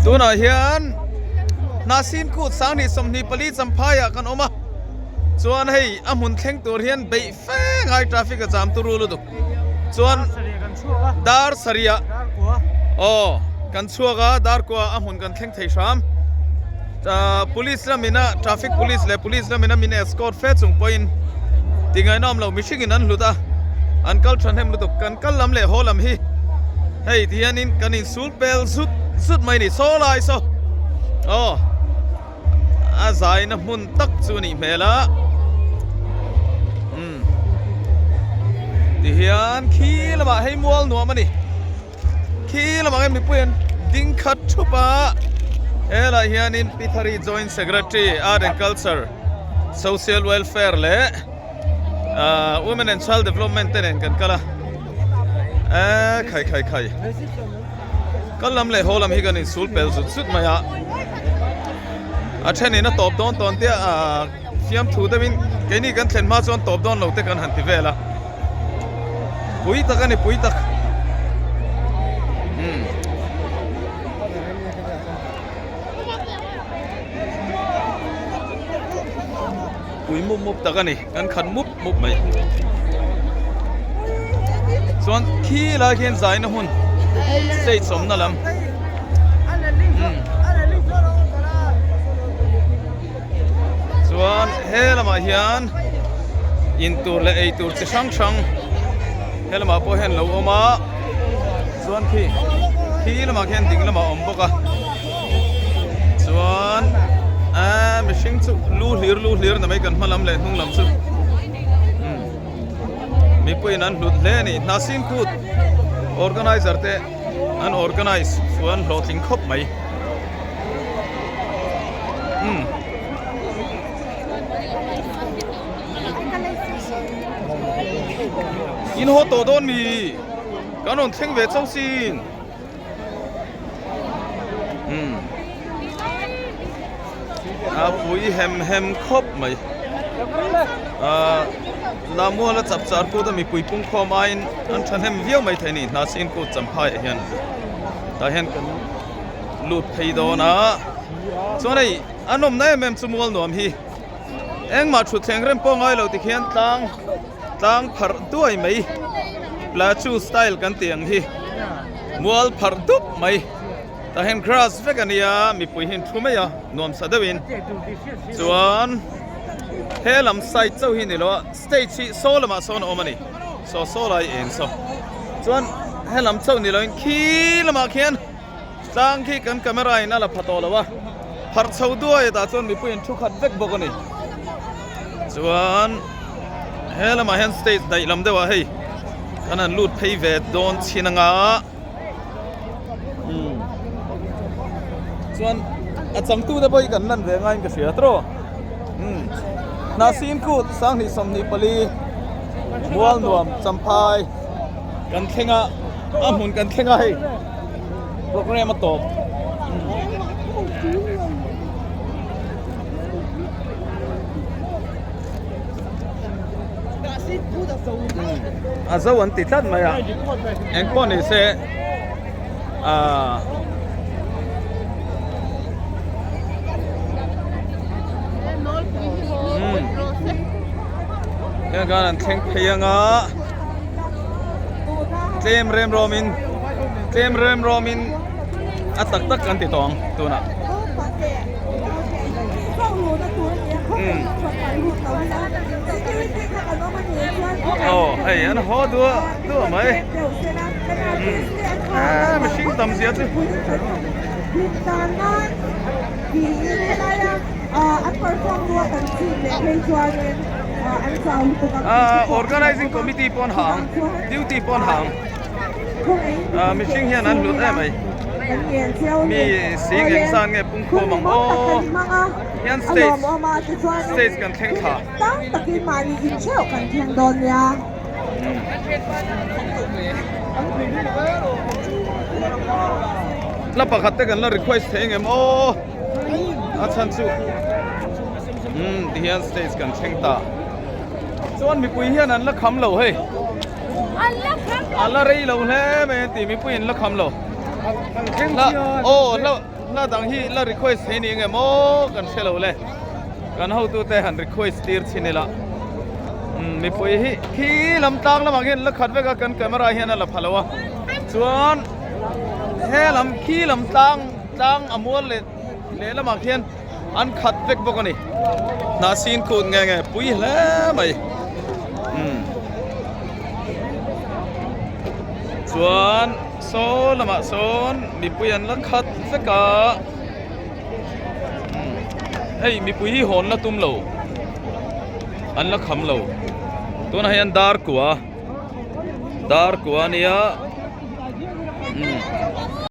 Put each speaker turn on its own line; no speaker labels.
Tunah hian Hnahsin kut 2024 Champhai ah kan awm a, chuan hei a hmun thleng tur hian beih fe ngai traffic a cham turu lutuk chuan dar sarih ah aw kan chhuak a dar kua a hmun kan thleng thei hram police lamina traffic police leh police lamina min escort fe chung pawhin tingainawm lo mihring in an hlut a an kal thahnem lutuk kan kal lam leh haw lam hi hei ti hianin kan insul pel zut zut mai a ni saw lai saw aw a zaina hmun tak chu a nih hmel a umm tihian khi lamah hei mual nuam a ni. Khi lamah hian mipui an ding khat thup a, helaiah hianin Pithari Joint Secretary Art and Culture, Social Welfare leh ahh Women and Child Development te nen kan kal a, eee khai khai khai kal lam leh haw lam hi kan insul pel zut zut mai a, a thenin a tawp dawn tawn te ahh fiamthu deuhin keini kan thlen hma chuan tawp dawn lo te kan han ti vel a. Pui tak a ni pui tak umm pui mup mup tak a ni kan khat mup mup mai chuan khi lai khian zaina hmun stage awmna lam umm chuan he lamah hian in tur leh ei tur chi hrang hrang he lamah pawh hian lo awm a chuan khi khi lamah khian ding lamah a awm bawk a chuan eee mihring chu lu hlir lu hlir na mai kan hma lam leh hnung lam chu umm mipuiin an hlut hle a ni Hnahsin kut organizer te an organize chuan hlawhtling khawp mai. Umm. In haw tawh dawn mi? Kan rawn thleng ve chauh sin. Umm. A pui hem hem khawp mai. Ahh Lamuala chapchar kut a mipui pungkhawm aiin an thahnem viau mai thei a ni. Hnahsin kut Champhai ah hian tah hian kan lut phei dawn a chuan hei a nawmna em em chu mual nuam hi engmah thutthleng rem pawh ngai lo tikhian tlang tlang pharh duai mai plateau style kan tih ang hi mual pharh dup mai tah hian grass vek a nia mipui hi an thu mai a nuam sa deuhin chuan he lam side chauh hi ni lo a stage hi saw lamah sawn a awm a ni saw saw lai eng saw chuan he lam chauh ni loin khi lamah khian Tlang khi kan camera in a la pha tawh lo a, pharh chho duai tah chuan mipui in thu khat vek bawk a ni. Chuan he lamah hian stage daih lam deuh ah hei kan han lut phei ve dawn chhin anga umm chuan a changtu te pawh hi kan lan ve ngaiin ka hria tawh umm Hnahsin kut 2024 Mualnuam Champhai kan thleng a a hmun kan thleng a hei. Program a tawp. A zo an ti tlat mai a. Eng pawh ni se ah Heng khan an thleng phei anga tlem rem rawmin Tlem rem rawmin a tak tak kan ti tawh ang tunah. Umm. Aw hei an haw duah duah mai. Umm. Aaa mihring tam zia chu. Aaa organizing committee pawh an ha ang duty pawh an ha ang. Mihring hian an hlut em mai mi sing eng zan nge pungkhawm ang aw hian stage stage kan thleng thla. Hla pakhat te kan la request thei engem aw a chhan chu umm tihian stage kan thleng ta chuan mipui hian an la kham lo hei. A la rei lo hle mai an ti mipui in la kham lo. La aw la Hla dang hi la request thei ni nge maw kan hre lo le. Kan hotute han request tir chhin ila. Umm mipui hi khi lam tlang lamah khian la khat vek a kan camera hian a la pha lo a. Chuan he lam khi lam tlang tlang a mual leh lehlamah khian an khat vek bawk a ni. Hnahsin kut nge nge pui hle mai. Umm chuan saw lamah sawn mipui an la khat vek a. Umm hei mipui hi hawn la tum lo an la kham lo tunah hian dar kua dar kua a nia.